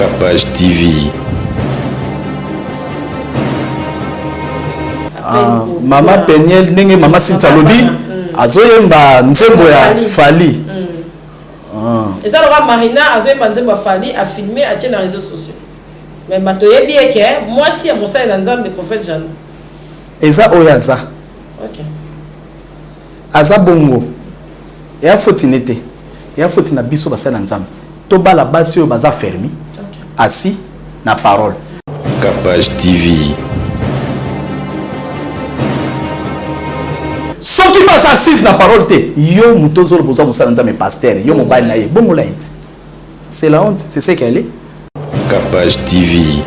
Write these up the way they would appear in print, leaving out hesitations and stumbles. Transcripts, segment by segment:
Kapash TV. Ah, mama Peniel ndenge mama Cynthia alobi azoyemba nzembo ya Fally. Ah. Eza lokola Marina azoyemba nzembo ya Fally, afilme atie na réseaux sociaux. Mais bato yebi ye ke mwasi ya mosali na Nzambe prophète Jeannot. Eza oyo aza. Okay. Aza bongo. Eya foti ne te. Eya foti na biso basali na Nzambe. Tobala basi oyo baza fermi. Okay. Assis na parole. Kapash TV. Soki baza assise na parole te, yo moto ozoloba oza mosala Nzambe pasteur, yo mobali na ye, bongola ye te. C'est la honte, c'est ce qu'elle est. Kapash TV.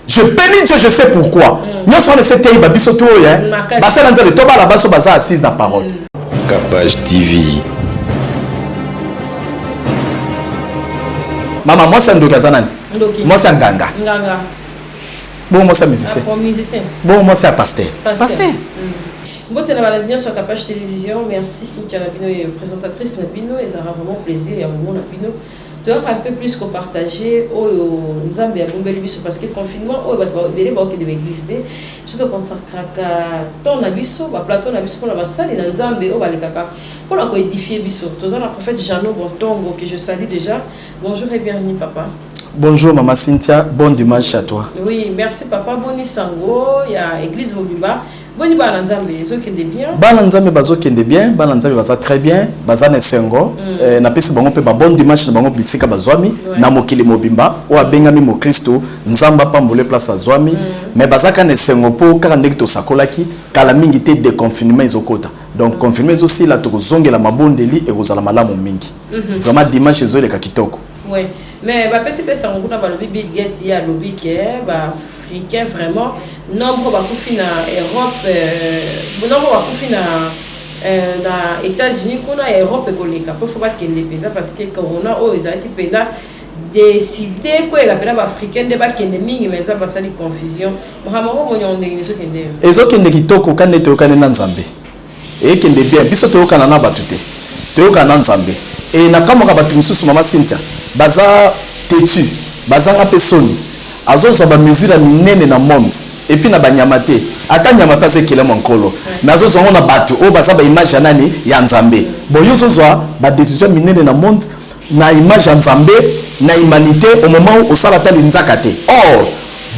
Je bénis Dieu, je sais pourquoi. Nyonso wana ese teyi ba biso to oyo, hein. Makasi. Basala Nzambe to bala baso baza assise na parole. Kapash TV. Mama mwasi ya ndoki aza nani? Ndoki. Mwasi ya nganga. Nganga. Bongo mwasi ya musicien. Ah, musicien. Bongo mwasi ya pasteur. Pasteur. Pasteur. Mbote na balandi nyonso ya Kapash Télévision. Merci Cynthia na bino et présentatrice na bino. Ezalaka vraiment plaisir ya komona bino. Toyaka un peu plus ko partager oyo Nzambe abombeli biso parce que confinement oyo bato ebele baokende ba église te. Biso to consacraka temps na biso, ba plateau na biso mpona basali na Nzambe oyo balekaka mpona ko édifier biso. Toza na prophète Jeannot Bontongo que je salue déjà. Bonjour et bienvenue papa. Bonjour maman Cynthia, bon dimanche à toi. Oui, merci papa. Boni sango ya église mobimba. Boni bana Nzambe ezokende bien. Bana Nzambe bazokende bien, bana Nzambe baza très bien, baza na esengo. Napesi bango mpe ba bon dimanche na bango bisika bazwami na mokili mobimba oyo abengami mokristo, Nzambe apambole place azwami. Mais bazaka na esengo mpo kaka ndenge tosakolaki kala mingi te déconfinement ezokota. Donc confinement ezosila, tokozongela mabondeli ekozala malamu mingi. Vraiment dimanche ezoleka kitoko. Oui, mais bapesi mpe sango kuna balobi Bill Gates ye alobi ke ba africain vraiment nombre bakufi na Europe, nombre bakufi na États-Unis kuna ya Europe ekoleka po fo bakende mpenza parce que corona oyo ezalaki mpenza décidé koyela mpena ba africain nde bakende mingi, mais Nzambe basali confusion. Makambo yango omoni yango ndenge nini ezokende? Ezokende kitoko ka nde toyokani na Nzambe. Ekende bien, biso toyokana na bato te, toyokana na Nzambe. E nakamwaka bato misusu mama Cynthia, baza têtu, bazanga mpe soni. Azozwa ba mesure ya minene na monde et puis na banyama te, ata nyama mpe aza ekelemo ya Nkolo, mais azozwa yango na bato oyo baza ba image ya nani? Ya Nzambe. Bon, yo ozozwa ba décision minene na monde na image ya Nzambe na humanité au moment où osala ata linzaka te. Or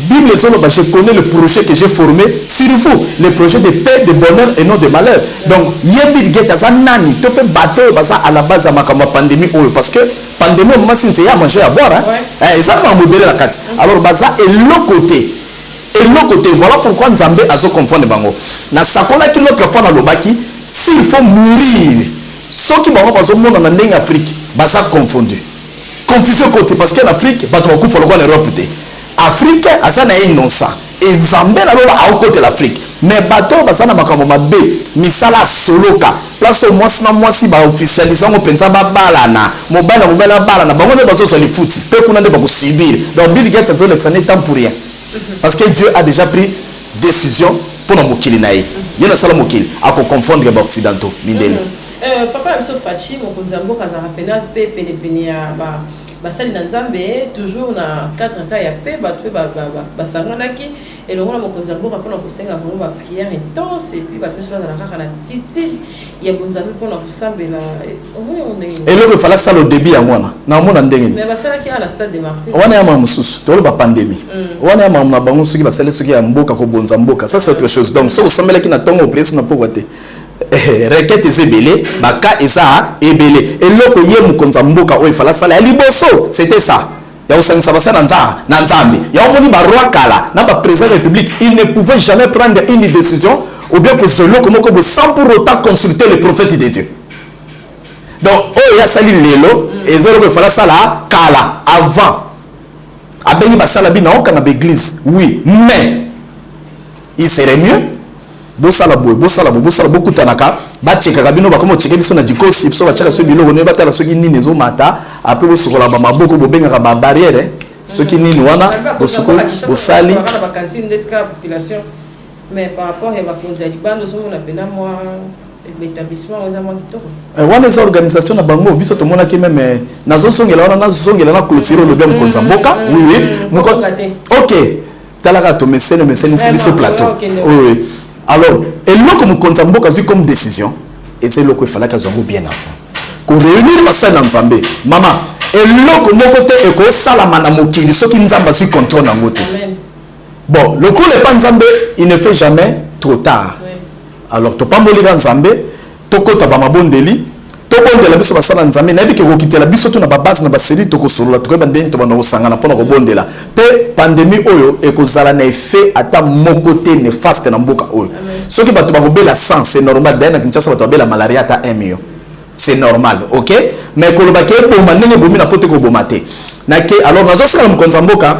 Bible ezoloba, je connais le projet que j'ai formé sur vous, le projet de paix, de bonheur et non de malheur. Donc ye Bill Gates aza nani to mpe bato oyo baza à la base ya makambo ya pandémie oyo, parce que pandémie oyo mama Cynthia ya manger ya boire, hein? Eza na makambo ebele na kati. Alors baza eloko te, eloko te. Voilà pourquoi Nzambe azo comprendre bango. Nasakolaki l'autre fois, nalobaki s'il faut mourir, soki bango bazomona na ndenge Afrique baza confondu, confusion koti, parce que na Afrique bato bakufa lokola na Europe te. Afrique aza na ye innocent e Nzambe na lola aokotela Afrique, mais bato oyo baza na makambo mabe, misala asoloka place oyo mwasi na mwasi baofficialize yango mpenza, babalana, mobali na mobali abalana, bango nde bazozwa lifuti mpe kuna nde bakosubir. Donc Bill Gates azolekisa ne temps pour rien, parce que Dieu a déjà pris décision mpona mokili na ye. Ye nasala mokili akoconfondre baoccidentaux mindele. Papa na biso Fatshi, mokonzi ya mboka, azalaka pena mpe penepene ya basali na Nzambe, toujours na cadre ka ya pe bato mpe basanganaki elongo na mokonzi ya mboka mpona kosenga bango baprière intense, et puis bato nyonso bazala kaka na attitude ya bonzambe mpona kosambela. Omoni yango ndenge nini? Eloko efala sala au début yango wana, naomona ndenge nini. Mais basalaki awa na stade de Martyr. Wana ya makambo mosusu, toloba pandémie wana ya makambo na bango. Soki basali soki ya mboka, kobonza mboka, ça c'est autre chose. Donc soki osambelaki na ntongo, oprier so na pokwa te, requête eza ebele, baka eza ebele. Eloko ye mokonzi ya mboka oyo efala sala ya liboso, c'était ça ya kosangisa basali na Nzambe. Ya omoni baroi kala na baprésident ya république, il ne pouvait jamais prendre une décision ou bien kozwa eloko moko boye sans pour autant consulter le prophète de Dieu. Donc oyo asali lelo eza eloko efala asala kala. Avant abengi basala bino aokanga baeglise, oui, mais il serait mieux bosala boye, bosala boye, bosala bokutanaka, bachekaka bino. Bakoma ocheke biso na dikosi, biso batiaka soki biloko ndenge batala soki nini ezomata. Apres bosukola bamaboko, bobengaka babarrière soki nini wana, bosukoli, bosali. Na bacantine ndeti kaka population, mais par rapport ya bakonzi ya libanda, ozomona mpena mwa Établissement eza mwa kitoko. Wana eza organisation na bango. Biso tomonaki même, nazozongela wana, nazongela na clôture. Olobi ya mokonzi ya mboka, oui. Ok, talaka, tomesene mesenisi biso plateau. Oui, alors eloko mokonzi ya mboka azwi comme décision, eza eloko efalaki azwa yango bien avant koréunir basali na Nzambe. Mama, eloko moko te ekosalama na mokili soki Nzambe azwi contrôle yango te. Bon, lokola epa Nzambe, il ne fait jamais trop tard. Alors topambolika Nzambe, tokɔta bamabondeli, tobondela biso basala Nzambe. Nayebi ke kokitela biso to na babase na baseli, tokosolola, tokoyeba ndenge tobanda kosangana mpona kobondela. Mpe pandémie oyo ekozala na effet ata moko te néfaste na mboka oyo. Soki bato bakobela 100, c'est normal. Daye na Kinshasa, bato babela malaria ata 1 million, c'est normal, ok. Mais kolobaki eboma ndenge ebomi na po te, koboma te nake. Alors nazosala mokonzi ya mboka,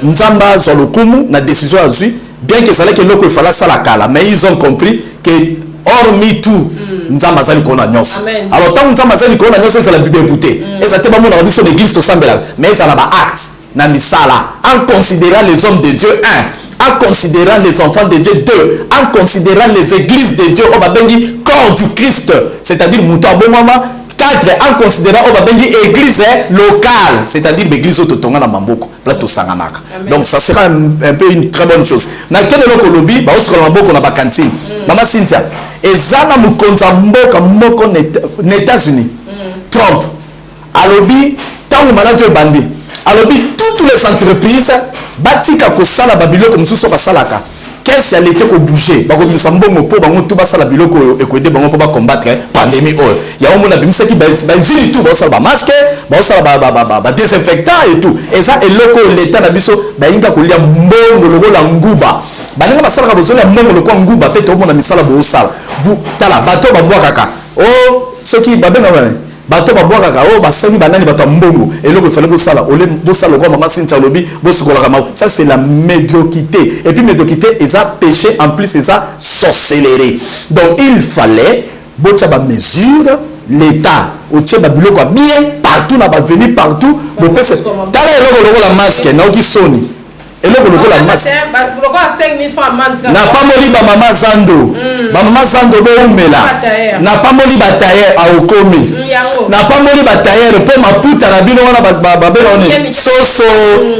Nzambe azwa lokumu na décision azwi, bien que ezalaki eloko efala asala kala, mais ils ont compris que hormis tout, Nzambe aza likolo na nyonso. Alors ntango Nzambe aza likolo na nyonso, ezala bibebu te, eza te bamonaka biso na église tosambelaka, mais ezala baacte na misala, en considérant les hommes de Dieu, un, en considérant les enfants de Dieu, deux, en considérant les églises de Dieu oyo babengi corps du Christ, c'est-à-dire moto abongwama, quatre, en considérant oyo babengi église locale, c'est-à-dire baéglise oyo totonga na maboko, place tosanganaka. Donc ça sera un peu une très bonne chose. Nakende eloko olobi, baosukola maboko na bacantine. Mama Cynthia, eza na mokonzi ya mboka moko na États-Unis, Trump, alobi ntango maladi oyo ebandi, alobi toutes les entreprises batika kosala babiloko mosusu oyo basalaka. Caisse ya lete kobouge, bakobimisa mbongo mpo bango tu basala biloko oyo ekoaider bango mpo bacombattre pandémie oyo. Yango mona abimisaki bausine tout, baosala bamasque, baosala badésinfectant et tout. Eza eloko oyo leta na biso bayinga kolia mbongo lokola nguba. Baninga basalaka, bozolia mbongo lokola nguba, mpe toomona misala boosala. Tala bato babwakaka o soki babengaka bato babwakaka oyo basengi banani, bato ya mbongo. Eloko efale bosala, ole bosala lokola mama Cynthia alobi, bosukolaka maboko. Ça, c'est la médiocrité, et puis médiocrité eza péché, en plus eza sorcellerie. Donc il fallait botia bamesure, l'état otie babiloko ya bien partout na baveni partout, bopesa. Tala eloko lokola masque, naoki soni, eloko lokola masque. Napamboli bamama zando, bamama zando boumela. Napamboli batailleur aokomi, napamboli batailleur mpo maputa na bino wana babela wana soso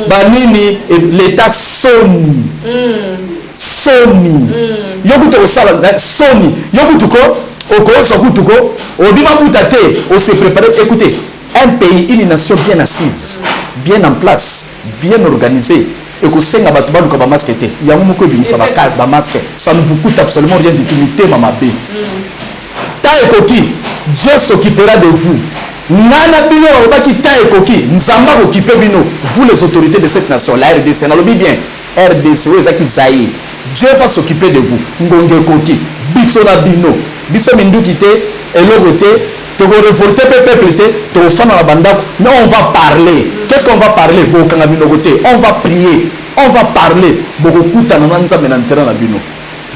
banini. Leta, soni, soni. Yo kutu okosala soni, yo kutu ko okozwa kutu ko obi maputa te, ose préparer. Écoutez, un pays, une nation bien assise, bien en place, bien organisée, ekosenga bato baluka bamasque te. Yango moko ebimisa bamasque, ça ne vous coûte absolument rien du tout. Mitema mabe ta ekoki, Dieu s'occupera de vous. Nga na bino nalobaki, ta ekoki, Nzambe akokipe bino, vous les autorités de cette nation, la RDC. Nalobi bien RDC oyo ezaki Zaïre. Dieu va s'occuper de vous. Ngongo ekoki, biso na bino, biso minduki te, eloko te, tokorévolte mpe peuple te, tokofanda na bandako, mais on va parler. Qu'est-ce qu'on va parler? Bokokanga minoko te, on va prier, on va parler. Bokokutana na Nzambe na nzela na bino.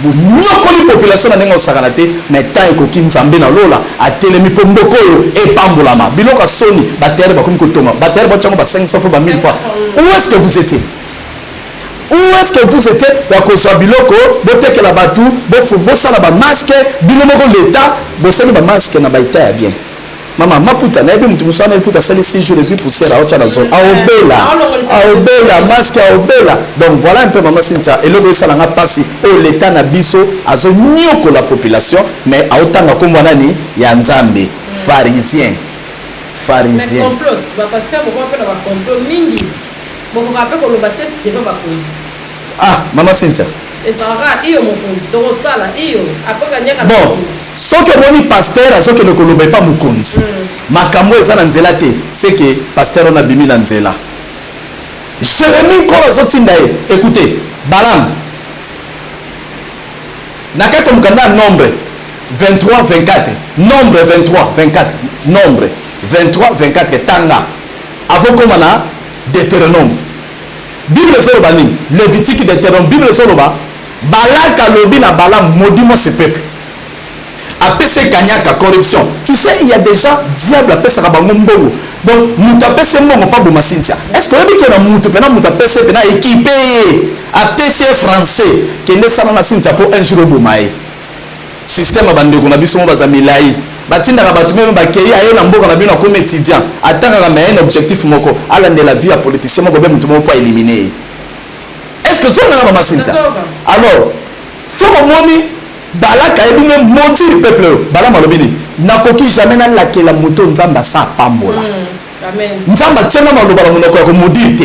Bonyokoli population na ndenge osakana te, mais temps ekoki, Nzambe na lola atelemi mpo mboka oyo epambolama. Biloko ya soni, baterre bakomi kotonga, baterre batiango ba 500 fois, ba 1000 fois. Où est-ce que vous étiez? Où est-ce que vous étiez ya kozwa biloko botekela bato, bosala bamasque bino moko? Leta bosali bamasque na baétat ya bien. Mama, maputa nayebi motu mosu wana, eputa asali 6 jours, ezwi poussière, aotya na zone, aobela, aobela masque, aobela. Donc voilà un peu, mama Cynthia, eloko esalanga mpasi oyo leta na biso azoniokola population, mais aotanga nkombo nani ya Nzambe. Pharisien, pharisien. Complot, bapasteur bokoma mpe na bacomplot mingi, bokoka mpe koloba te devant bakonzi. Ah, mama Cynthia. Ezalaka iyo mokonzi, tokosala iyo apokaniaka. Bon, soki omoni pasteur azokende koloba epa mokonzi makambo eza na nzela te, c'est que pasteur wana abimi na nzela. Jérémie, Nkolo azotinda ye. Écoutez, Balam, na kati ya mokanda ya Nombre 23 24, Nombre 23 24, Nombre 23 24, tanga avokoma na Deutéronome. Bible ezoloba nini? Lévitique, Deutéronome. Bible ezoloba, Balak alobi na Balam: "Maudis-moi ce peuple." Apesi kanyaka, corruption. Tu sais, il y a déjà diable apesaka bango mbongo. Donc moto apesi mbongo mpa boma Cynthia. Est ce que oyebi ke na motu mpena, moto apesi mpena équipe ye, apesi ye français: "Kende sala na Cynthia mpo un jour oboma ye"? Système ya bandeko na biso mo baza milai, batindaka bato meme bakei, aye na mboka na bino, akomi étudiant, atangaka, mais aye na objectif moko: alandela vie ya politicien moko be motu moko mpo aéliminer ye. Est ce que ozonganga, mama Cynthia? Alors soki omoni Balaka ayebi nde maudire peuple oyo, Balamu alobi nini? Nakoki jamais nalakela moto Nzambe asa apambola. Nzambe atianga maloba na monoko ya komaudire te.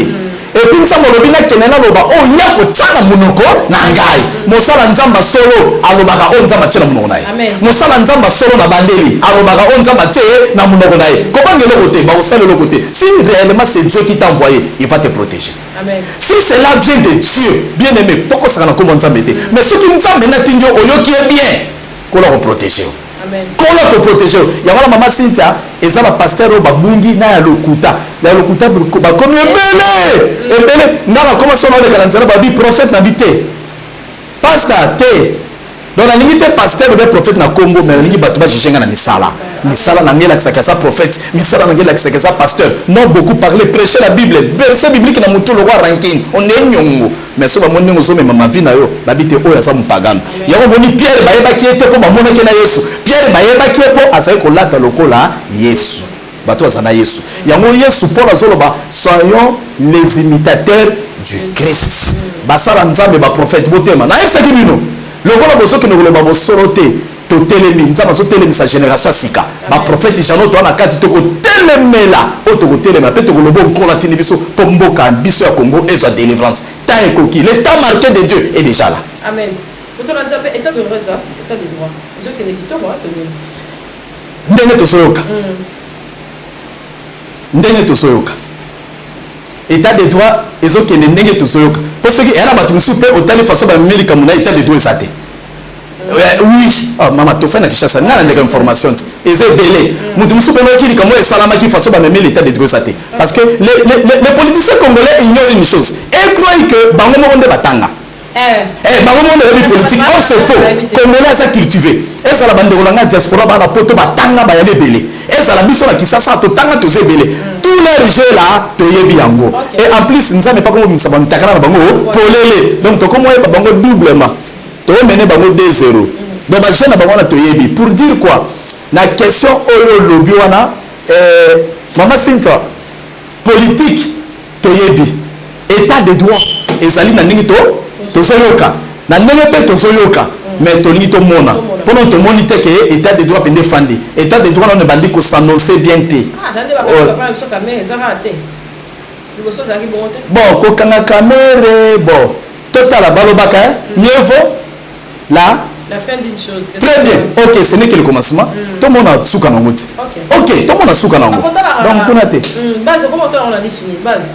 Et puis Nzambe alobi nakende naloba oyo ya kotya na monoko na ngai. Mosala Nzambe solo alobaka oyo Nzambe atie na monoko na ye. Mosala Nzambe solo na bandeli alobaka oyo Nzambe atie na monoko na ye. Kobanga eloko te, bakosala eloko te. Si réellement c'est Dieu qui t'a envoyé, il va te protéger. Amen. Si cela vient de Dieu, bien aimé, pokosaka na kombo Nzambe te. Mais soki Nzambe natindi yo, oyoki ye bien, kola koprotéger yo. Amen. Kola koprotéger yo. Yango wana, mama Cynthia, eza bapasteur oyo babungi na ya lokuta, ya lokuta bakomi ebele ebele. Nga nakoma so naoleka na nzela, babi prophète na bi te, pasteur te. Donc nalingi te pasteur obe prophète na Congo, mais nalingi bato bajuger nga na misala. Misala na ngai elakisaka eza prophète, misala na ngai elakisaka eza pasteur. Non beaucoup parler, prêcher la Bible, verset biblique na motu lokwa rankine onde nyongo. Mais so bamoni ndenge ozomema mavi na yo, babi te oyo aza mopagano. Yango omoni Pierre, bayebaki ye te mpo bamonaki na Yesu. Pierre bayebaki ye mpo azali kolata lokola Yesu. Bato baza na Yesu. Yango Yesu mpo nazoloba: soyons les imitateurs du Christ. Basala Nzambe, baprophète, botema. Nayebisaki bino, lokola bozokende koloba bosolo te, totelemi. Nzambe azotelemisa génération ya sika, baprophète jano toa na kati. Tokotelemela oyo, tokotelema mpe tokoloba Nkolo atindi biso mpo mboka biso ya Congo ezwa délivrance. Temps ekoki, le temps marqué de Dieu est déjà là. Amen. Otona Nzambe, état de droit eza, état de droit ezokende kitoko tomoni. Ndenge tozoyoka, ndenge tozoyoka, état de droit ezokende ndenge tozoyoka. Mpo soki eya na bato mosusu mpe otali façon bamemi likambo na état de droit eza te. Oui, oh, mama, tofai na Kinshasa, ngai na ndeka information ti eza ebele. Moto mosusu mpe noki likambo oyo esalamaki, façon bamemi l'état de droit eza te, parce que les politiciens congolais ignorent une chose et croient que bango moko nde batanga. Bango moko nde bayebi politique. Or c'est faux. Congolais aza cultivé. Ezala bandeko na ngai diaspora, bana poto batanga, bayali ebele. Ezala biso na Kisasa totanga, toza ebele. Tous leurs jeux là, toyebi yango. Et en plus Nzambe mpa komobimisa bantakala na bango polele. Donc tokomoyeba bango doublement, toomene bango 2-0. Donc bajeu na bango wana toyebi. Pour dire quoi na question oyo olobi wana, mama Cynthia? Politique toyebi, état de droit ezali na ndenge to tozoyoka, na ndenge mpe tozoyoka, mais tolingi tomona mpona tomoni te ke état de droit mpenza efandi. État de droit nano ebandi kos'annoncer bien te. Ah, nde bakanga biso Kamerhe, eza kaka te, liboso ezalaki bongo te. Bon, kokanga Kamerhe, bon, totala. Balobaka mieux vaut la la fin d'une chose. Très bien, ok, ce n'est que le commencement. Tomona suka nango ti. Ok, tomona suka nango. Donc kuna te. Base okoma otala ngo na lisu nini? Base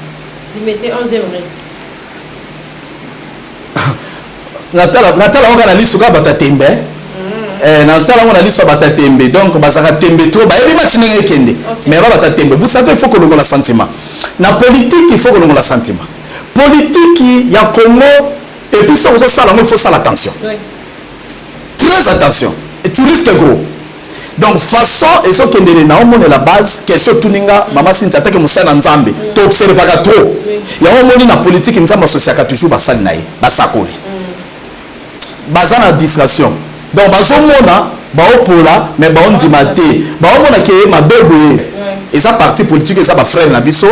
Limete, 11e rue. Natala ngo na lisu kaka bato ya tembe. Natala ngo na lisu ya bato ya tembe. Donc bazalaka tembe trop, bayebi match ndenge ekende, mais ba bato ya tembe. Vous savez, il faut kolongola sentiment na politique, il faut kolongola sentiment. Politique ya Congo, et puis soki ozosala yango, il faut sala attention, très attention, et tu risques gros. Donc façon ezokendele na omonela base question otuninga, mama Sinti, atake mosali na Nzambe, toobservaka trop. Yango omoni na politique, Nzambe asosiaka toujours basali na ye, basakoli baza na distraction. Donc bazomona baopola, mais baondima te, baomona ke mabe boye. Eza parti politique, eza bafrère na biso,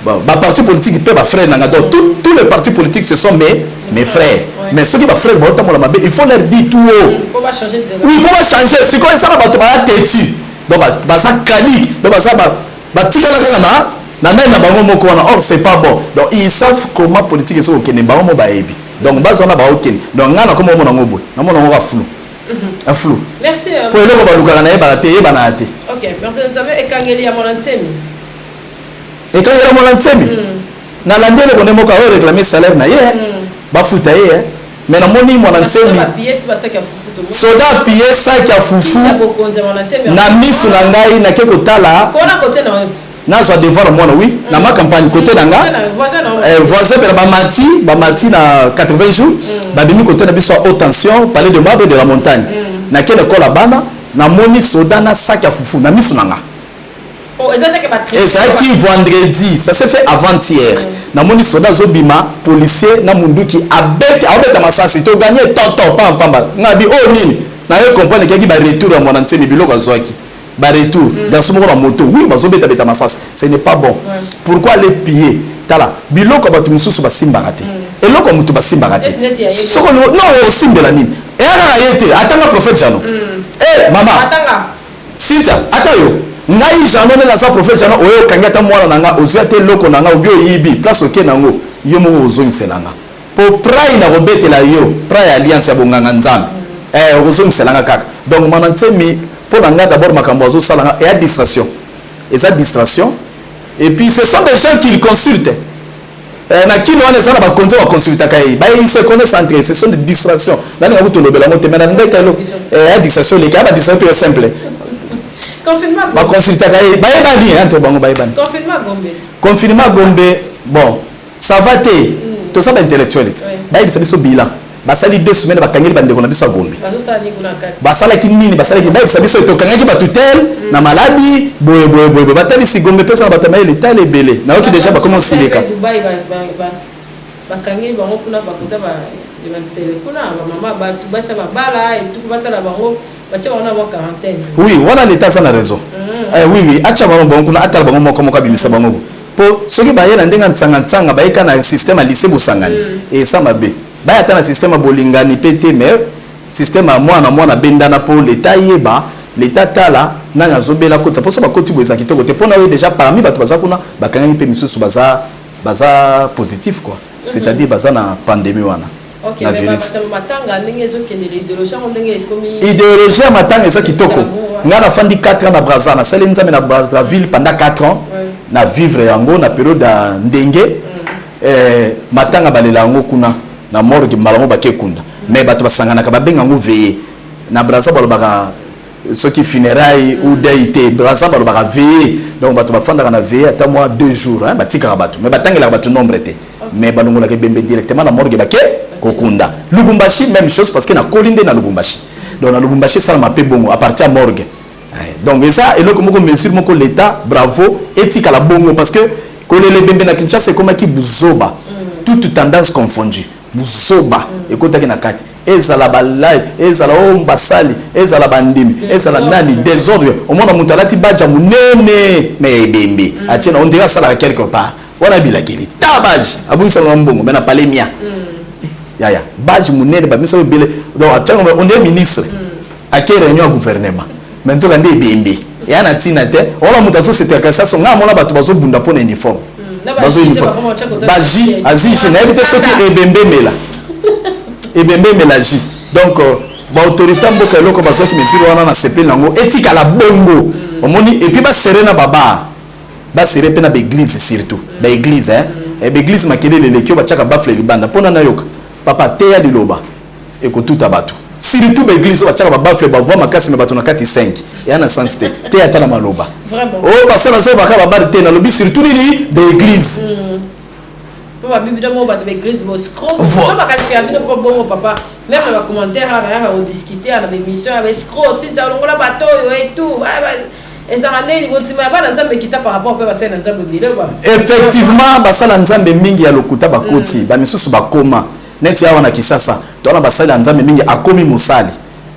baparti politique mpe bafrère na nga. Donc tous les partis politiques, ce sont mes frères. Mais soki bafrère baotambola mabe, il faut leur dire tout haut. Po bachanger. Oui, mpo bachanger. Sikoyo eza na bato baya têtu, donc baza catholique, donc baza batikala kaka na nani na bango moko wana. Or c'est pas bon. Donc ils savent comment politique ezoki kokende, bango mo bayebi. Donc baza wana, baokende. Donc ngai nakoma omona yango boye, namona yango ka flou, un flou. Merci. Po eloko balukaka nayebaka te, eyebanaka te. Ok, merci. Nzambe, ekangeli ya Mwana Nsemi. Ekangeli ya Mwana Nsemi, nalandi eloko nde moko aoyo réclame salaire na ye, bafuta ye. Mais namoni Mwana Nsemi soda apille saki ya fufu na misu na ngai. Nake kotala, nazwa devoir mwana, oui, na ma campagne côté na nga, voisin mpe na bamati na 80 jours, babimi côté na biso ya haute tension, palais de marbre de la montagne. Nake na ekole ya bana, namoni soda na saki ya fufu na misu na nga. Ezalaki vendredi, ça s'est fait avant-hier. Namoni soda azobima, policier na munduki, abete, aobeta masasi, toganye toto pampamba. Nga bi oyo nini? Naye comprendre kaki baretour ya Mwana Nsemi, biloko azwaki baretour. Garçon moko na moto, oui, bazobetabeta masasi, ce n'est pas bon. Pourquoi aller piller? Tala biloko ya bato mosusu basimbaka te, eloko ya moto basimbaka te. Neti ya ye. Soko non, osimbela nini? Eya kaka ye te, atanga prophète Jano. E mama Atanga. Cynthia, ata yo, ngai Jano nde naza prophète Jano oyo okangi ata mwana na nga, ozwi ata eloko na nga, obi oyibi place oke nango, yo moko ozongisela nga mpo prai na kobetela yo prai ya alliance ya bonganga Nzambe. Okozongisela nga kaka. Donc Mwana Nsemi, mpo na nga d'abord, makambo azosala nga eya distraction, eza distraction. Et puis ce sont des gens qu'il consulte. Na kino wana eza na bakonzi baconsultaka ye, baye se connaissent entre eux. Ce sont des distractions. Nalinga kutolobela yango te, mais na ndeka eloko ya distraction eleki, ya badistraction mpe ya simple. Confinement Gombe. Baconsultaka ye, bayebani entre bango, bayebani. Confinement Gombe. Confinement Gombe, bon, ça va te. Toza baintellectuel ti. Bayebisa biso bilan. Basali 2 semaines, bakangeli bandeko na biso ya Gombe. Bazosala nini kuna kati? Basalaki nini? Basalaki, bayebisa biso tokangaki bato tel na maladi boye boye boye boye. Batalisi Gombe mpesa na bato ya mayele tala ebele. Nayoki déjà bakoma osileka. Dubai, bakangeli bango kuna, bakota banzele kuna, bamama, bato basi ya babala etuku, batala bango, batia bango na mwa quarantaine. Oui, wana leta aza na raison. Oui, atia bango bango kuna, atala bango moko moko, abimisa bango, mpo soki baye na ndenge ya ntsanga-ntsanga, bayeka na système ya lycée bosangani, eza mabe. Baya ata na système ya bolingani mpe te, mais système ya mwana mwana bendana, mpo leta yeba, leta tala nani azobela, kotisa. Mpo so bakoti boye, eza kitoko te. Mpo na oyo déjà parmi bato baza kuna, bakangaki mpe misusu baza positif quoi, c'est-à-dire baza na pandémie wana na mais virus. Bato matanga, ndenge ezokendela, idéologie yango ndenge ekomi. Idéologie ya matanga eza kitoko. Esika bongo. Ngai nafandi 4 ans na Braza, nasali Nzambe na Brazzaville pendant 4 ans. Na vivre yango na période ya ndenge matanga balela yango kuna na morgue, mbala mo bake kunda, mais bato basanganaka, babenga yango veillée. Na Braza balobaka soki funéraille ou deuil te, Braza balobaka veillée. Donc bato bafandaka na veillée ata mwa 2 jours, hein, batikaka bato, mais batangelaka bato nombre te, mais balongolaka ebembe directement na morgue, bake kokunda. Lubumbashi, même chose, parce que nakoli nde na Lubumbashi. Donc na Lubumbashi esalama mpe bongo à partir ya morgue. Donc eza eloko moko, mesure moko, l'état, bravo, etikala bongo, parce que kolela ebembe na Kinshasa ekomaki buzoba, toute tendance confondue, buzoba ekotaki na kati. Ezala balai, ezala oyo basali, ezala bandimi, ezala nani, désordre. Omona moto alati badge monene, mais ebembe atie na ondire asalaka quelque part wana bilakeli ta badge, abungisanga mbongo, mais na pale mia yaya badge monene, bamisa oyo ebele. Donc atiango ondire ministre ake réunion ya gouvernement, mais nzoka nde ebembe eya na ntina te. Wana moto azosetelaka saso. Ngai amona bato bazobunda mpo na uniforme. Na ba bazo jus, uniforme bakoma batia kota baji siège. Azi nayebi te soki ebembe emela, ebembe emela jus. Donc baautorité ya mboka, eloko bazwaki mesure wana, na sepeli yango, etikala bongo. Omoni, et puis basere na babar, basere mpe na baeglise, surtout baeglise, hein. Baeglise makelele eleki oyo batiaka baffle libanda mpona nayoka papa teya liloba ekotuta bato. Surtout baeglise oyo batiaka babaffle, bavoix makasi, me bato na kati 5, eya na sens te. Teya ata na maloba. Vraiment. Oyo pasteur azobaka babare te, nalobi surtout nini, baeglise. Mpo babibi mo bato baeglise boescroc. Voilà. To baqualifier bino mpo bongo, papa, même na bacommentaire awa nayaka kodiscuter na baémission ya baescroc. Sinza olongola bato oyo et tout, ezalaka ndeni kondima ya bana Nzambe ekita par rapport mpe basali na Nzambe ebele. Effectivement, basala Nzambe mingi ya lokuta bakoti. Bamisusu bakoma neti awa na Kinshasa, towana basali ya Nzambe mingi. Akomi mosali,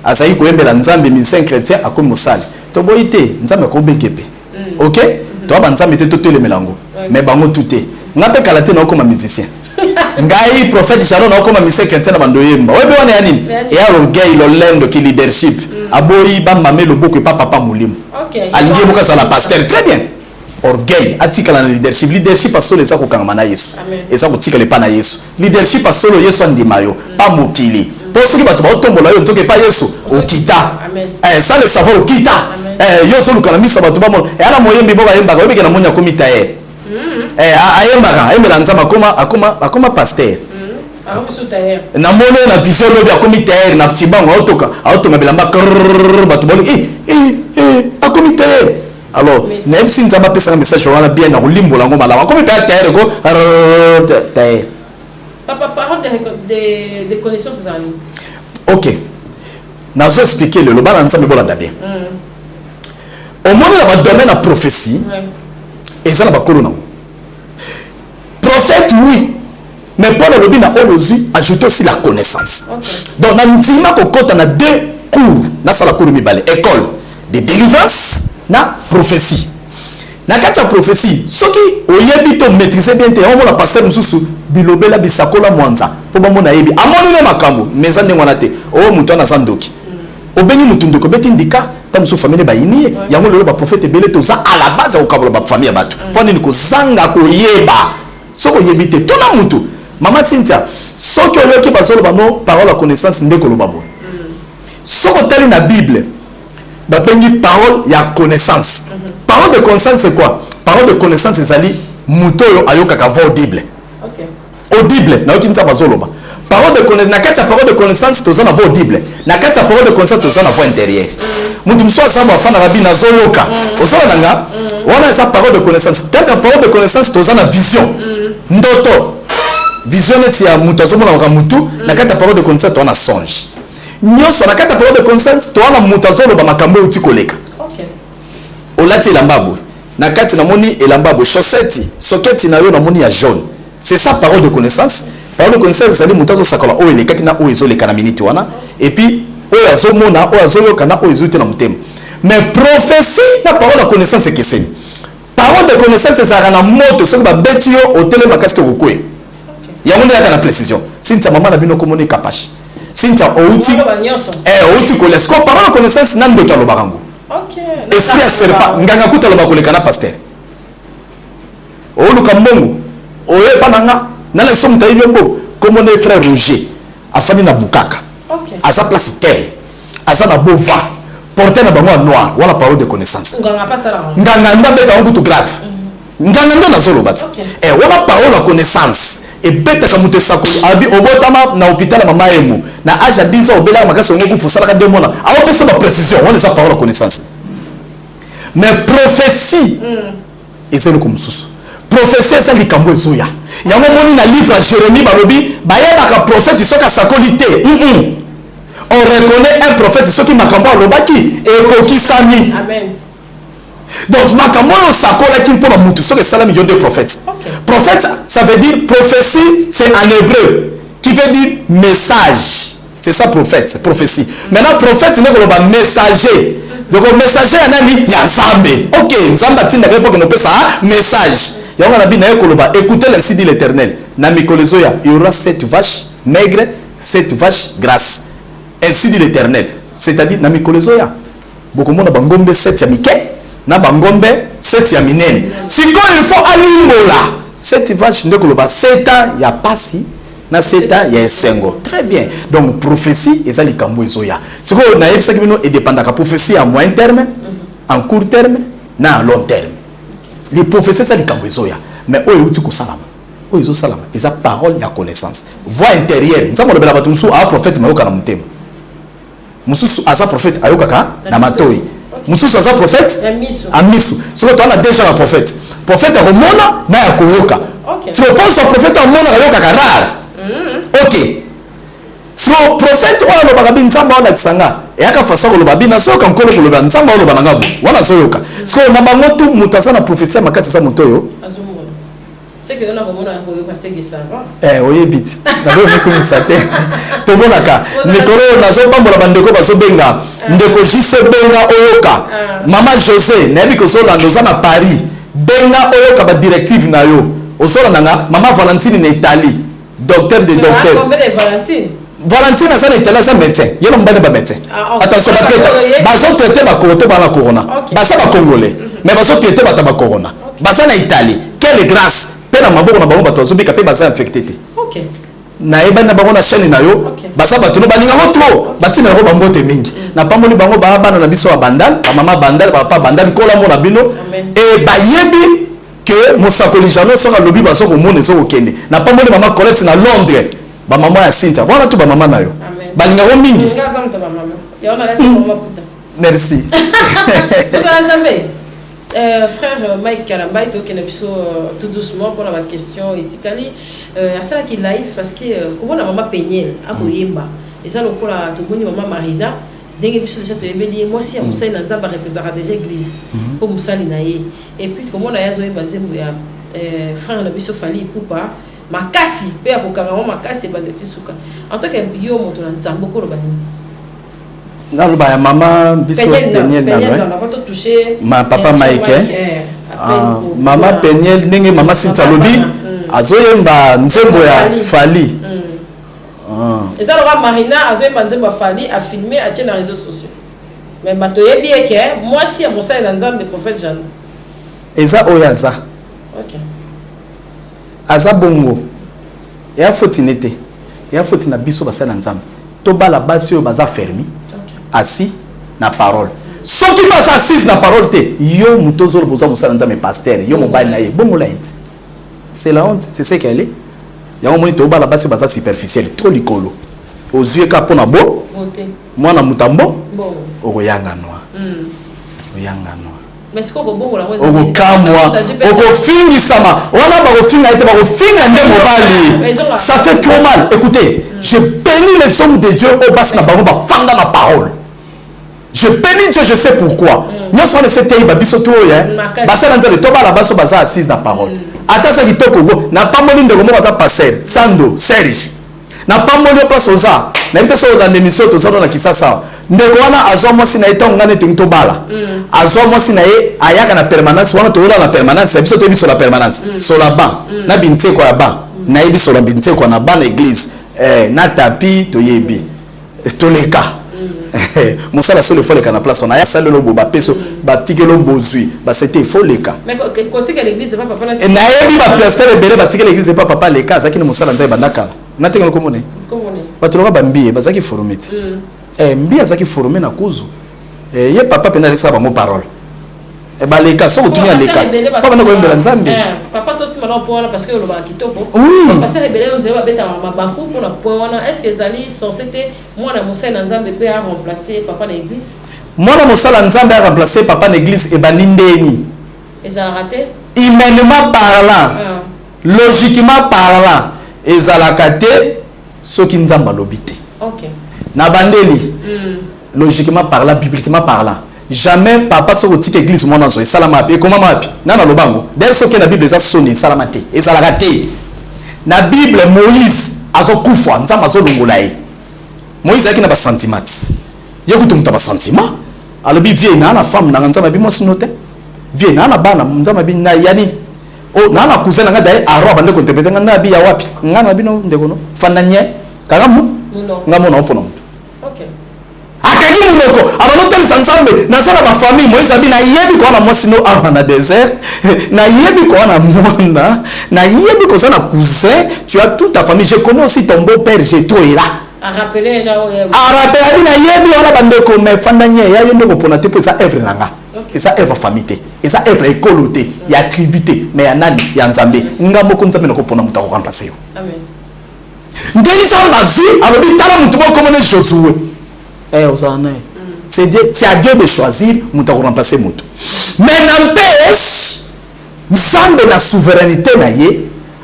azali koyembela Nzambe, musicien chrétien, akomi mosali. Toboyi te, Nzambe akobenge mpe. Ok, toa banzambe te, totelemela yango, mais bango tu te. Nga mpe kala te naokoma musicien. Ngai prophète Jalo, naokoma musicien chrétien na bando oyemba. Oyebi wana ya nini? Eya orgueil, lolendo ki leadership. Aboyi bamame loboko epa papa molimo. Alingi ye moko azala pasteur. Très bien, orgueil. Atikala na leadership. Leadership asolo eza kokangama na Yesu. Amen. Eza kotikala epa na Yesu. Leadership asolo, Yesu andima yo, pa mokili. Mpo soki bato baotombola yo, nzoka epa Yesu okita. Amen. Sans le savoir, okita. Amen. Yo ozoluka na miso ya bato bamona. Eya na moyembi bo bayembaka, oyebike na moni akomi tailleur. Ayembaka, ayembela Nzambe, akoma pasteur. Akomi tailleur. Namoni ye na vision lobi, akomi tailleur na Cibango, aotoka, aotonga bilamba krrrr, bato baloki: "Eh, eh, eh, akomi tailleur." Alors nayebisi Nzambe apesaka message wana bien na kolimbola yango malamu. Akomi mpe tailleur ko rrrr, tailleur. Papa, parole de connaissance ezali? Ok, nazo expliquer lelo. Bana Nzambe, bolanda bien. Omoni na badomaine ya prophétie, eza na bakolo nango. Prophète, oui, mais Paul alobi na oyo ozwi, ajoute aussi la connaissance. Donc na ndima kokɔta na deux cours, nasala cours mibale, école de délivrance na prophétie. Na kati ya prophétie, soki oyebi te, maîtrise bien te, omona pasteur mosusu bilobela, bisakola mwanza mpo bamona yebi, amoni ne makambo, mais eza ndenge wana te. Oyo moto wana aza ndoki, obengi motu ndoki, obeti ndika ta mosusu, famille bayini ye. Yango lelo baprophète ebele toza à la base ya kokabola bafamille ya bato. Mpo nini? Kozanga koyeba. Soki oyebi te, tuna mutu. Mama Cynthia, soki oyoki bazoloba no parole ya connaissance, nde koloba boye: soki otali na Bible, babengi parole ya connaissance. Parole de connaissance, c'est quoi? Parole de connaissance ezali moto oyo ayokaka voix audible. Audible, nayoki Nzambe azoloba. Parole de connaissance, na kati ya parole de connaissance toza na voix audible, na kati ya parole de connaissance toza na voix intérieure. Moto mosusu aza mo afandaka bi nazoyoka, ozala na nga wana, eza parole de connaissance. Kati ya parole de connaissance toza na vision, ndoto, vision neti ya moto azomonaka mutu. Na kati ya parole de connaissance toza na songe nyonso. Na kati ya parole de connaissance toza na moto azoloba makambo oyo euti koleka. Olati elamba boye, na kati namoni elamba boye, chaussette, soketi na yo namoni ya jaune. C'est ça parole de connaissance. Parole de connaissance ezali moto azosakola oyo elekaki na oyo ezoleka na miniti wana, et puis oyo azomona, oyo azoyoka na oyo ezwi te na motema. Mais prophétie na parole ya connaissance ekeseni. Parole de connaissance ezalaka na moto, soki babeti yo, otelemi makasi te, okokweya. Yango nde yaka na précision. Cynthia, mama na bino komoni Kapashi, Cynthia outi Maloba nyonso. Outi kolia. Siko parole ya connaissance na ndoto alobaka ngo. Esprit ya serpent, nganga kuta aloba koleka na pasteur. Oluka mbongo, oyepa na nga, nalakisa moto ayebi yo mbongo. Kombo nde frère Roger, afandi na Bukaka. Aza place tel, aza na bova porte na bango ya noir wana. Parole de connaissance. Nganga mpe asalaka ngo. Nganga nde abeta yango kutu grave, nganga nde nazoloba ti. Wana parole ya connaissance ebetaka moto esakoli, abi obotama na hôpital ya mama Emo na âge ya 10 ans, obelaka makasi, ongo kufu, osalaka nde mona aopesa baprécision wana, eza parole ya connaissance. Mais prophétie eza eloko mosusu. Prophétie eza likambo ezoya. Yango omoni na livre ya Jérémie, balobi bayebaka prophète soki asakoli te. On reconnaît un prophète soki makambo alobaki ekokisami. Amen. Donc makambo oyo osakolaki mpona mutu, soki esalami, yo nde prophète. Prophète, ça veut dire, prophétie, c'est en hébreu qui veut dire message. C'est ça prophète, prophétie. Maintenant prophète nde koloba messager. Donc messager ya nani? Ya Nzambe. Ok, Nzambe atindaka ye mpo kende opesa message. Yango na bi na ye koloba: écoutez, l'ainsi dit l'Éternel, na mikolo ezoya, il y aura sept vaches maigres, sept vaches grasses, ainsi dit l'Éternel. C'est-à-dire na mikolo ezoya, bokomona bangombe 7 ya mike na bangombe 7 ya minene. Sikoyo il faut alimbola 7 vache nde koloba 7 ans ya pasi na 7 ans ya esengo. Très bien. Donc prophétie eza likambo ezoya. Sikoyo nayebisaki bino, edépendaka prophétie ya moyen terme, en court terme na en long terme. Les prophéties eza likambo ezoya, mais oyo euti kosalama, oyo ezosalama, eza parole ya connaissance, voix intérieure. Nzambe alobela bato mosusu, aa prophète mayoka na motema, mosusu aza prophète ayokaka na matoi, mosusu aza prophète Ya miso. Amisu. Soki towana déjà na prophète, prophète akomona na ya koyoka. Siko mponso prophète amonaka, ayokaka rare. Ok, siko prophète oyo alobaka bi Nzambe aolakisa nga, eyaka façon koloba bi nazoyoka Nkolo koloba, Nzambe aoloba na nga bo wana, azoyoka. Sikoyo na bango tu, moto aza na prophétie ya makasi eza moto oyo Azomona. C'est que on a komona, koyoka, c'est que ça va. Oyebi ti nakomikumisa te, tomonaka mikolo oyo nazopambola bandeko bazobenga. Ndeko Jise, benga oyoka. Mama José, nayebi kozolanda, oza na Paris, benga oyoka badirective na yo, ozolanda nga. Mama Valentine na Italie, docteur de docteur. Combien de Valentine? Valentine aza na Italie, aza médecin, ye na mobali bamédecin. Ah, ok. Attention, Ah, batraite oye. bazotraite bakoro to bana corona. Baza bacongolais, mais bazotraite bato ya bacorona, baza na Italie. Quelle grâce! Mpe na maboko na bango bato bazobika mpe baza infecté te. Nayebani na bango na chaîne na yo. Baza bato no balingako trop, batina yango bambote mingi. Napamboli bango, baa bana na biso ya Bandal, bamama Bandal, bapapa Bandal, kolambo na bino. Amen. E bayebi ke mosakoli Jano soki alobi, baza komona, eza kokende. Napamboli mama Colette na Londres, bamama ya Cynthia wana to bamama na yo. Amen. Balingako mingi. Nga aza moto ya bamama. Ya wana alati mama puta. Merci. Tozala Nzambe. Frère Mike Kalambai, tokende biso tout doucement mpona baquestion etikali. Asalaki live parce que komona mama Peniel akoyemba eza lokola tomoni mama Marina, ndenge biso déjà toyebeli ye mwasi ya mosali na Nzambe, arepresentaka déjà église mpo mosali na ye. Et puis komona ye azoyemba nzembo ya frère na biso Fally Ipupa makasi mpe ya kokanga ngo makasi ebanda ti suka, en tant que yo moto na Nzambe, okoloba nini? Naloba ya mama biso Peniel nano, ma papa Mike, ah, mama Peniel, ndenge mama Cynthia alobi, azoyemba nzembo ya Fally. Eza loka Marina azoyemba nzembo ya Fally, afilme, atie na réseaux sociaux, mais bato oyebi eke mwasi ya mosali na Nzambe, prophète Jean. Eza oyo aza. Aza bongo, eya foti ne te, eya foti na biso basali na Nzambe. Tobala basi oyo baza fermi, assis na parole. Soki baza assise na parole te, yo moto ozoloba oza mosala Nzambe, pasteur, yo mobali na ye, bongola ye te. C'est la honte, c'est ce qu'elle est. Yango moni tobala basi baza superficielle trop likolo. Ozwi eka mpona bo mwana motambo, okoyanganwa, oyanganwa, okokamwa, okofingisama. Wana bakofinga ye te, bakofinga nde mobali. Ça fait trop mal. Écoutez, je bénis les hommes de Dieu oyo basi na bango bafanda na parole. Je bénis Dieu, je sais pourquoi. Nyonso wana eseteyeba biso to oyo basala Nzambe. Tobala baso baza assise na parole, ata aza kitoko. Go napamboli ndeko moko aza pasteur Sando Serge, napamboli yo place oza. Nayebi te soki olanda émission. Toza na Kisasa. Ndeko wana azwa mwasi na ye ntango ngai netongi tobala. Azwa mwasi na ye, ayaka na permanence wana, toyola na permanence ya biso, toyebi sola permanence, sola ban na binsekwa ya ban. Nayebi sola binsekwa na ban na église, na tapi toyebi, toleka mosala solo efo leka na place wana. Aya salelo bo bapeso batikelo bozwi basete efo leka. Nayebi bapasteur ebele batikela église epa papa leka. Azalaki na mosala Nzambe banda kala. Natekela komona bato loka bambie bazalaki formé te. Mbi azalaki formé na kuzu. Ye papa mpena alekisaka bango parole. Baleka soki otuni aleka mpo banda koyembela Nzambe. Papa, tosima na point wana parce que olobaka kitoko. Oui. Pasteur ebele oyo nzela babetaka mabaku mpona point wana. Est ce que ezali censé te mwana mosali na Nzambe mpe aremplace papa na église? Mwana mosala Nzambe aremplace papa na église, ebandi ndeni? Ezalaka te. Humainement parlant, logiquement parlant, ezalaka te soki Nzambe alobi te. Na bandeli, logiquement parlant, bibliquement parlant, jamais papa soki otika église, mwana azwa. Esalama wapi? Ekomama wapi? Nani aloba yango? D'ailleurs, soki na Bible, eza soni, esalama te, ezalaka te. Na Bible, Moïse azokufa, Nzambe azolongola ye. Moïse azalaki na basentiment ti ye kutu moto ya basentiment. Alobi: "Vie naa na femme nanga." Nzambe abi: "Mwasi no te." "Vie naa na bana." Nzambe abi: "Na ya nini?" "O naa na cousin na nga daye Aaron abande kointerprete nga." Nga abi ya wapi? Nga na bino ndeko no fanda nye kaka mu nga mona mpona moto. Akangi monoko, abanda otalisa Nzambe: "Naza na bafamille." Moïse abi: "Nayebi koa na mwasi no awa na désert, nayebi koa na mwana, nayebi koza na cousin. Tu as toute ta famille, je connais aussi ton beau père Jetro est là." Arapele abi: "Nayebi wana bandeko, mais fanda nye ya yo nde kopona te, mpo eza œuvre na nga, eza œuvre famille te, eza œuvre ya ekolo te, ya tribu te, mais ya nani? Ya Nzambe. Nga moko Nzambe nakopona moto akoremplace yo." Nde Nzambe azwi, alobi: "Tala motu moko komona Josue, ozala na ye." C'est Dieu, c'est à Dieu de choisir moto akoremplace moto. Mais n'empêche, Nzambe na souveraineté na ye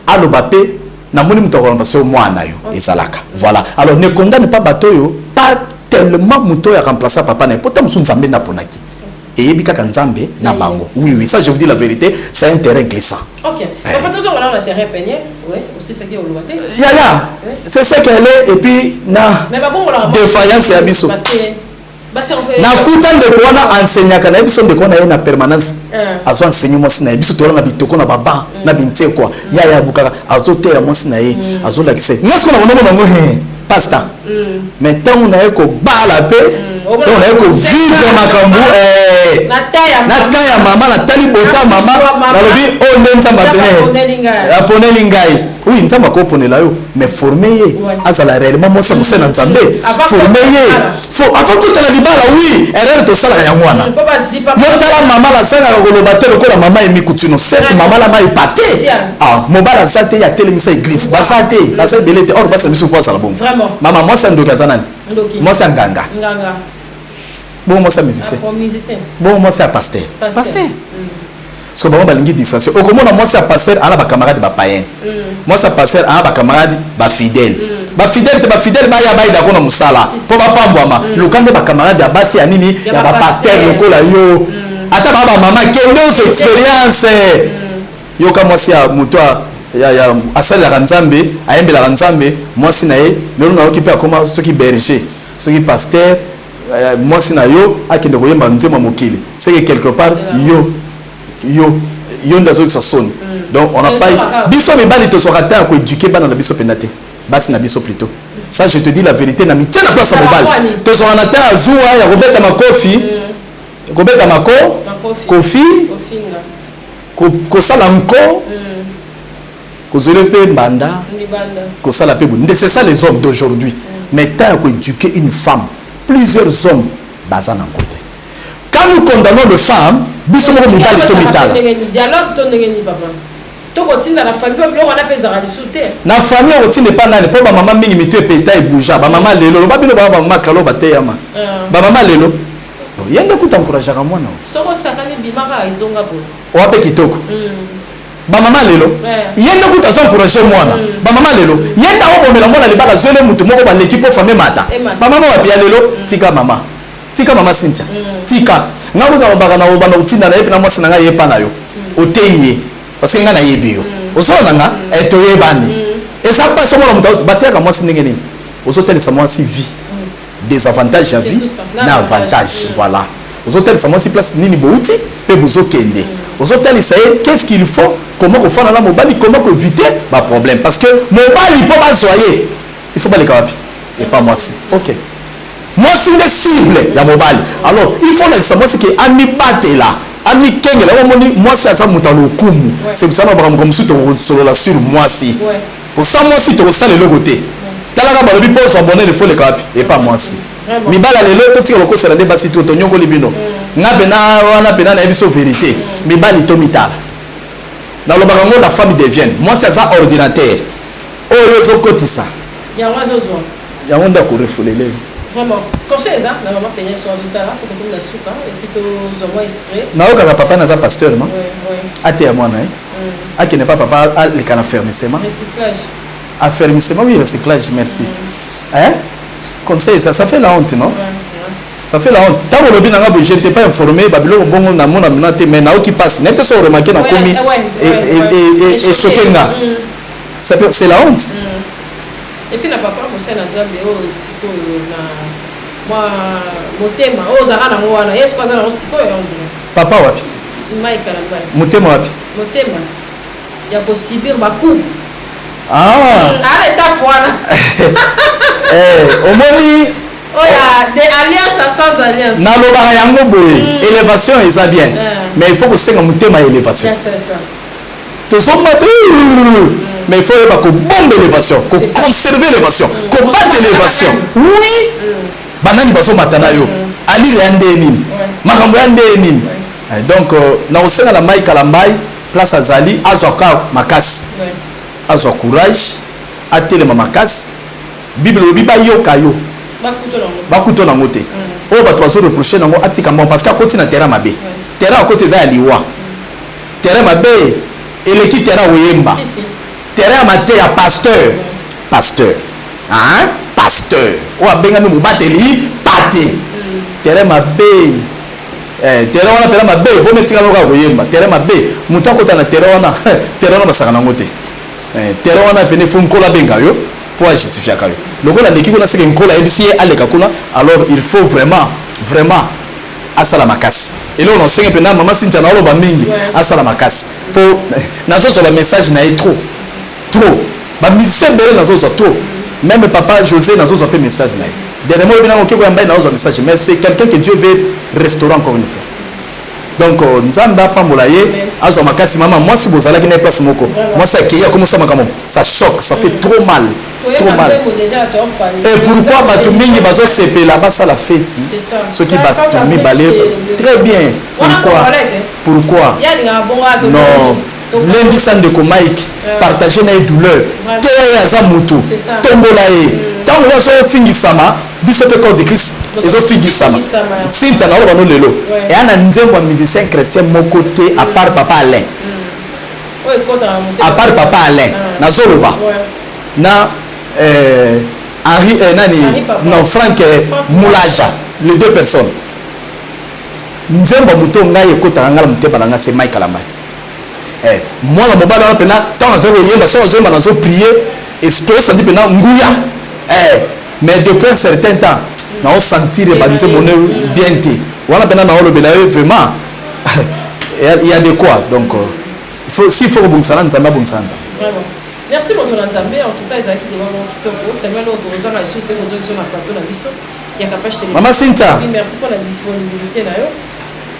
aloba mpe: "Namoni moto akoremplace yo, mwana yo." Ezalaka, voilà. Alors ne condamne pas bato oyo, pas tellement moto oyo aremplace papa na ye, po ta mosusu Nzambe nde aponaki, eyebi kaka Nzambe na bango. Oui, ça, je vous dis la vérité, c'est un terrain glissant. Ok, papa, tozonga na terrain Peniel. Oui, aussi ce qui oloba te. Yaya, c'est ce qu'elle est. Et puis na défaillance ya biso, nakuta ndeko wana enseignaka na ye biso. Ndeko wana ye na permanence azo enseigner mwasi na ye. Biso tolanga bitoko na baban na bintiekwa. Yaya abukaka, azoteya mwasi na ye, azolakisa ye. Nga siko na konomona yango pasteur, mais ntango na ye kobala mpe ntango na ye kovivre makambo na ta ya mama, natali bota mama, nalobi: "Oyo nde Nzambe aponeli ngai." Oui, Nzambe akoponela yo, mais forme ye azala réellement mwasi ya mosali na Nzambe. Forme ye avant kotala libala. Oui, erreur tosalaka yango wana. Yo tala mama bazangaka koloba te lokola mama Emi Kutino. Cette mama la ma epate, ah, mobali aza te, ye atelemisa église. Baza te, baza ebele te. Or basa misu po azala bongo. Mama, mwasi ya ndoki aza nani? Mwasi ya nganga. Bongo mwasi ya musicien? Bongo mwasi ya pasteur? Pasteur. Soki bango balingi distraction, okomona mwasi ya pasteur ana bacamarade bapayen, mwasi ya pasteur ana bacamarade bafidèle. Bafidèle te, bafidèle baya bayidako na mosala mpo bapambwama. Luka nde bacamarade ya basi ya nini, ya bapasteur lokola yo. Ata baa bamama, kende ozwa expérience. Yoka mwasi ya moto ya asalelaka Nzambe, ayembelaka Nzambe, mwasi na ye lelo nayoki mpe akoma soki berger, soki pasteur. Mwasi na yo akende koyemba nzembo ya mokili, c'est que quelque part yo yo yo nde azokisa soni. Donc on n'a pas, biso mibali tozwaka temps ya koéduquer bana na biso mpenza te, basi na biso plutôt. Ça, je te dis la vérité, na mitie na place ya mobali. Tozwaka na temps ya zuwa, ya kobeta makofi, kobeta mako kofi, kosala nko, kozwela mpe mbanda, kosala mpe boye nde. C'est ça les hommes d'aujourd'hui. Mais temps ya koéduquer une femme, plusieurs hommes baza nango te. Quand nous condamnons les femmes, biso moko mibali to mitala. Dialogue to ndenge nini, papa? Tokotinda na famille mpo biloko wana mpe ezalaka lisusu te. Na famille okotinda epa nani? Mpo bamama mingi mitu epeta, ebuja. Bamama lelo, loba bino baa bamama kalo, bateyama. Bamama lelo, ye nde kuta encourageaka mwana. Soki osakani, bimaka, ezonga boye. Owa mpe kitoko. Bamama lelo, ye nde kuta azo encourage mwana. Bamama lelo, ye nde aobomela mwana libala, azwele mutu moko baleki mpo fame mata. Bamama wapi ya lelo? Tika mama, tika mama Cynthia, tika nga kuta alobaka na obanda kotinda na ye mpe na mwasi na ngai, yepa na yo, oteyi ye, parce que ngai nayebi yo, ozala na nga, toyebani. Eza mpasi omona moto bateyaka mwasi ndenge nini. Ozotalisa mwasi vie, désavantage ya vie na avantage. Voilà, ozotalisa mwasi place nini bouti mpe bozokende. Ozotalisa ye qu'est-ce qu'il faut, comment kofanda na mobali, comment koéviter baproblème, parce que mobali, mpo bazwa ye, il faut baleka wapi? Epa mwasi. Ok, mwasi nde cible ya mobali. Alors il faut lakisa mwasi ke amibatela, amikengela. Omoni, mwasi aza moto ya lokumu. C'est pour ça na makambo mosusu tokosolola sur mwasi. Posa mwasi, tokosala eloko te. Talaka, balobi mpo ozwa bonheur, il faut leka wapi? Epa mwasi. Mibala lelo, totika lokosela nde basi to tonyokoli bino. Nga mpena wana mpena nayebi so vérité. Mibali to mitala, nalobaka yango, la femme devienne, mwasi aza ordinateur oyo ezokotisa. Yango azozwa. Yango nde akorefouler. Vraiment, conseil eza na mama pene so azotala po tokomi na suka, et puis tozwa mwa extrait. Nayokaka papa naza pasteur, non? Ateya mwana ye, akende pa papa, aleka na affermissement. Recyclage. Affermissement, oui, recyclage, merci. Hein, conseil, ça fait la honte, non? Ça fait la honte. Ntango olobi nanga boye, je n'étais pas informé. Babiloko bongo namona mina te, mais nayoki mpasi. Nayebi te so oremarquer, nakomi echoquer nga. C'est la honte. Et puis na papa mosali na Nzambe oyo sikoyo na mwa motema oyo ozalaka nango wana, ye sikoyo aza nango sikoyo, ondima? Papa wapi? Mike Kalambay. Motema wapi? Motema ya kosubir bacoup. Ah. Ala étape wana. Omoni. Oyo de alliance à sans alliance. Nalobaka yango boye, élévation eza bien, mais il faut kosenga motema ya élévation. Tozomata, mais il faut oyeba kobomba élévation, koconserver élévation, kobata élévation. Oui, banani bazomata na yo, alire ya ndeye nini, makambo ya ndeye nini. Donc nakosenga na Mike Kalambay, place azali, azwa ka makasi, azwa courage, atelema makasi. Bible elobi bayoka yo, bakuta nango te. Oyo bato bazoreprocher nango, atika mbongo, parce que akoti na terrain mabe. Terrain akoti eza ya liwa, terrain mabe eleki terrain oyemba, terrain ya mate ya pasteur. Pasteur, hein? Pasteur oyo abengami mobateli pate, terrain mabe. Terrain wana mpena mabe, vomi etikala kaka koyemba. Terrain mabe, moto akota na terrain wana, terrain wana basaka nango te. Terrain wana pene fo Nkolo abenga yo mpo ajustifiaka yo. Lokola aleki kuna, seke Nkolo ayebisi ye aleka kuna. Alors il faut vraiment, vraiment asala makasi. Eloko na osenge mpena mama Cynthia, na oloba mingi, asala makasi, mpo nazozwa bamessage na ye trop trop, bamusicien ebele nazozwa trop, même papa José nazozwa mpe message na ye. Dernièrement oyebi nango oke koyamba ye, nazozwa message. Mais c'est quelqu'un que Dieu veut restaurer encore une fois. Donc Nzambe apambola ye, azwa makasi. Mama mwasi bozalaki na ye place moko, mwasi akei, akomisa makambo, ça choque, ça fait trop mal, trop mal. Et pourquoi bato mingi bazosepela basala feti soki bato mibale? Très bien, pourquoi? Pourquoi non? Lendisa ndeko Mike, partage na ye douleur te, ye aza motu, tombola ye. Ntango oyo azofingisama, biso mpe corps de Christ ezofingisama. Cynthia, na oloba no lelo, eya na nzembo ya musicien chrétien moko te à part papa Alain, à part papa Alain nazoloba na Henri, nani, non, Frank Mulaja, les deux personnes. Nzembo ya moto ngai ekotaka ngai na motema na ngai, c'est Mike Kalambay. Mwana mobali wana mpena, ntango azoki koyemba, soki azoyemba, nazoprier, toosandi mpena nguya. Mais depuis un certain temps, naosentir banzembo ne bien te. Wana mpena naolobela yo vraiment, il y a de quoi. Donc il faut, s'il faut kobongisa na Nzambe, abongisa na Nzambe. Vraiment, merci moto na Nzambe. En tout cas, ezalaki débat moko kitoko. Semaine oyo tokozanga lisusu te kozwa biso na plateau na biso ya Kapage Télévision. Mama Cynthia. Oui, merci mpona disponibilité na yo.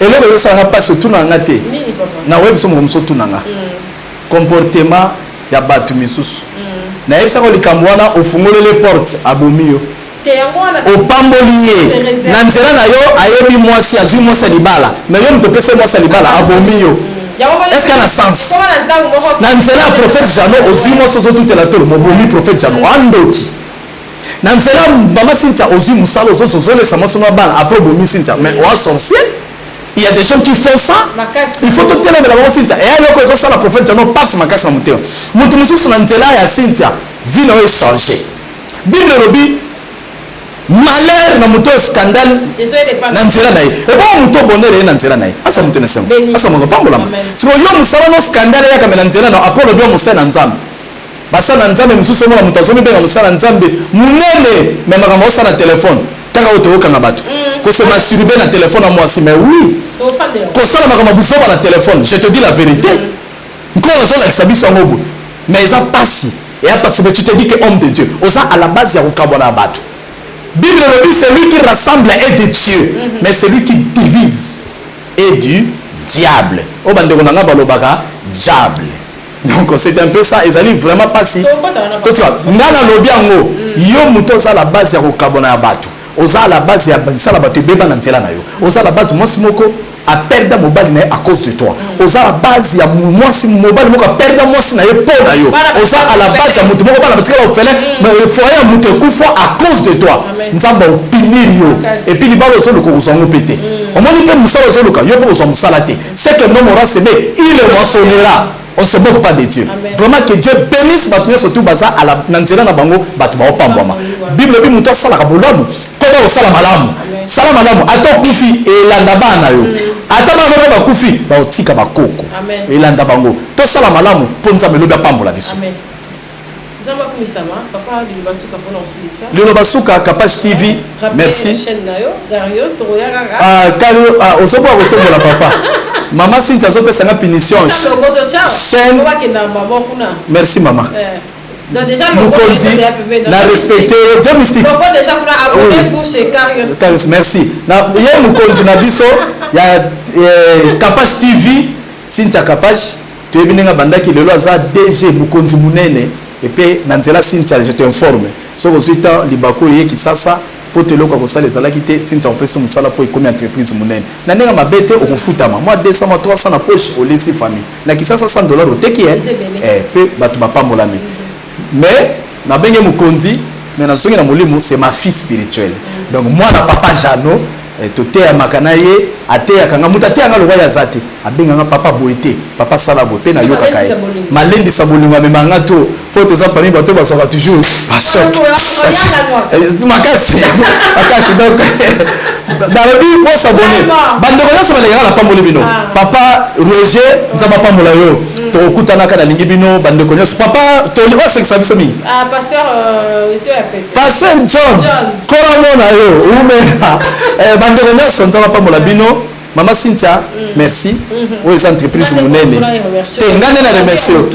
Eloko ezosalaka mpasi, otuna nga te. Nini, papa? Na oyebi so moko mosusu, otuna nga comportement ya bato misusu. Nayebisaka likambo wana, ofungoleli porte, abomi yo. Te, yango wana. Opamboli ye na nzela na yo, ayebi mwasi, azwi mwasi ya libala, mais yo moto opesi ye mwasi ya libala, abomi yo. Est-ce qu'il y a na sens? Koma na ntango moko. Na nzela ya prophète Jano, ozwi mwasi, ozotutela tolo, mobomi prophète Jano, andoki. Na nzela mama Cynthia, ozwi mosala, ozolesa mwasi no bana, après obomi Cynthia. Mais oa sorcier, il y a des gens qui font ça. Makasi. Il faut totelemela bango. Cynthia, eya eloko ezosala prophète Jano passe makasi na motema. Moto mosusu na nzela ya Cynthia, vie na oyo echange. Bible elobi malheur na moto oyo scandale ezoyelepa na nzela na ye, ebongo moto bonheur ye na nzela na ye, asa moto na esengo. Béni. Asa moto apambolama. Amen. Sikoyo yo mosala no scandale eyakame na nzela na apo olobi yo mosala na Nzambe. Basala na Nzambe mosusu, omona moto azomibenga mosala na Nzambe monene, mais makambo aosala na telefone kaka oyo toyokanga bato kose masturber na telefone ya mwasi. Mais oui, tofandela. Kosala makambo ya buzoba na telefone, je te dis la vérité, nkolo azolakisa biso yango boye, mais eza pasi, eya pasi. Mais tu te dis que homme de Dieu, oza à la base ya kokabwana ya bato. Bible elobi: celui qui rassemble est de Dieu, mais celui qui divise est du diable. Oyo bandeko na nga balobaka diable. Donc c'est un peu ça, ezali vraiment pasi. Tokota wana. Totika nga nalobi yango. Yo moto oza la base ya kokabwana ya bato, oza la base ya bisala bato ebeba na nzela na yo, oza la base mwasi moko aperda mobali na ye à cause de toi, oza la base ya mwasi, mobali moko aperda mwasi na ye mpo na yo, oza à la base ya moto moko bana batikala orphelin, mais foyer ya moto ekufa à cause de toi. Amen. Nzambe aopunir yo. Makasi. Et puis libala ozoluka, kozwa yango mpe te. Omoni mpe mosala ozoluka yo mpe kozwa mosala te. C'est que l'homme aura semé, il le moissonnera. On se moque pas de Dieu. Amen. Vraiment, que Dieu bénisse bato nyonso tu baza na nzela na bango, bato baopambwama. Bible ebi moto asalaka bolamu, koba kosala malamu. Sala malamu, ata okufi, elanda bana na yo. Ata bana moko bakufi, baotika bakoko. Amen. Elanda bango. Tosala malamu mpo Nzambe elobi apambola biso. Amen. Nzambe akumisama. Papa, liloba suka mpona kosilisa. Liloba suka, Kapage TV. Rappelez Merci. chaîne na yo, Garios, tokoya kaka. Ah, Kario, ah, ozoboya kotombola papa. Mama Cynthia azopesanga punition. Esa logo to ciao. Chaîne. Po bakenda mama kuna. Merci mama. Eh. Donc déjà logo Mokonzi eza pembeni. na respecte yo, Dieu mystique. Logo déjà kuna, abonnez-vous chez Garios. Karius, merci. Na ye mokonzi na biso ya Kapage TV, Cynthia Kapage, toyebi ndenge abandaki, lelo aza DG, mokonzi monene. Epe na nzela Cynthia, je t'informe, soki ozwi temps libaku eye Kisasa mpo te eloko ya kosala ezalaki te, Cynthia opesi mosala mpo ekomi entreprise monene. Na ndenge mabe te, okofutama mwa 200, mwa 300 na poche, olesi famille. Na Kisasa 100 $ oteki Eza ebele. Mpe bato bapambolami. Mais nabenge mokonzi, mais nazongi na molimo, c'est ma fille spirituelle, donc mwana papa Jano. Toteyamaka na ye, ateyaka nga, moto ateyanga lokwa ye aza te, abenganga papa boye te, papa sala boye, mpe nayokaka ye. Malendisa bolingo. Malendisa bolingo, amemanga to mpo toza parmi bato bazwaka toujours bachoc. Makasi makasi. Donc nalobi bosabone, bandeko nyonso balekaka, na pamboli bino. Papa Roger, Nzambe apambola yo, tokokutanaka. Nalingi bino bandeko nyonso. Papa Toli oyo asekisa biso mingi. Ah, pasteur Pasteur John, kola mona yo umela. Bandeko nyonso, Nzambe apambola bino. Mama Cynthia, merci. Oyo eza entreprise monene te. Nga nde na remercie yo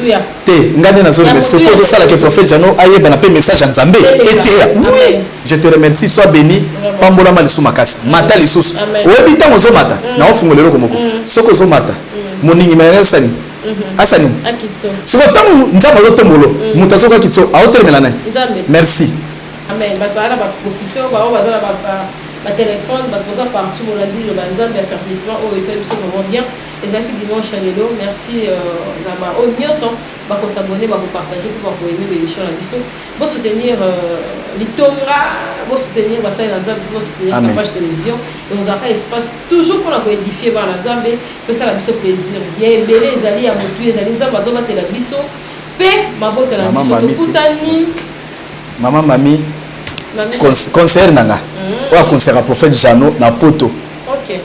te, nga nde nazo remercie po ozosalaka prophète Jano ayebana mpe message ya Nzambe eteya. Oui, je te remercie, sois béni, pambolama lisusu makasi, mata lisusu. Oyebi ntango ozomata, naofungola eloko moko. Soki ozomata, moningi mayele asani asa nini? Siko ntango Nzambe azotombolo, moto azokaki so aotelemela nani? Merci. Amen. Bato baa na bahôpitaux, bao baza na batelefone, bato boza partout, bolandi liloba Nzambe. Affermissement oyo esali biso vraiment bien. Ezalaki dimanche ya lelo. Merci na baoyo nyonso bakosabonner, bakopartager mpo bakoaimer baémission na biso. Bosoutenir litonga, bosoutenir basali na Nzambe, bosoutenir Kapage Télévision. Ekozalaka espace toujours mpona koédifier bana na Nzambe, tosala biso plaisir ya ebele. Ezali ya motu, ezali Nzambe azobatela biso mpe mabota na biso. Tokutani. Mama Mami, conseiller na nga oyo akonseyaka prophète Jano na Poto.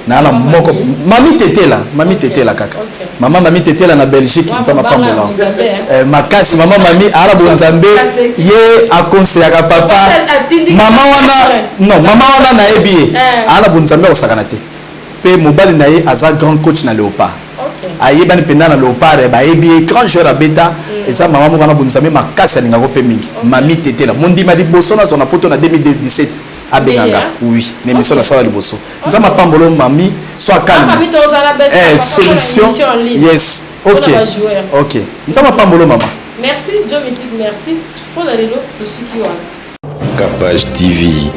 Naa na moko mami tetela, mami tetela kaka. Mama mami tetela na Belgique, Nzambe apambola eh, makasi. Mama mami ala bonzambe, ye akonseyaka papa. Mama wana, non, mama wana nayebi ye, ala bonzambe, akosakana te. Mpe mobali na ye aza grand coach na Léopard, ayebani mpenza na Léopard, bayebi ye, grand joueur abeta. Eza mama moko wana bonzambe makasi, alingako mpe mingi. Mami Tetela, mondima liboso nazwa na poto na 2017, abenganga, oui, na émission nasala liboso. Nzambe apambolo mami, so akalme, solution, yes, ok, Nzambe apambolo mama. Merci Joe Mystique, merci mpona lelo, tosuki wana. Capage TV.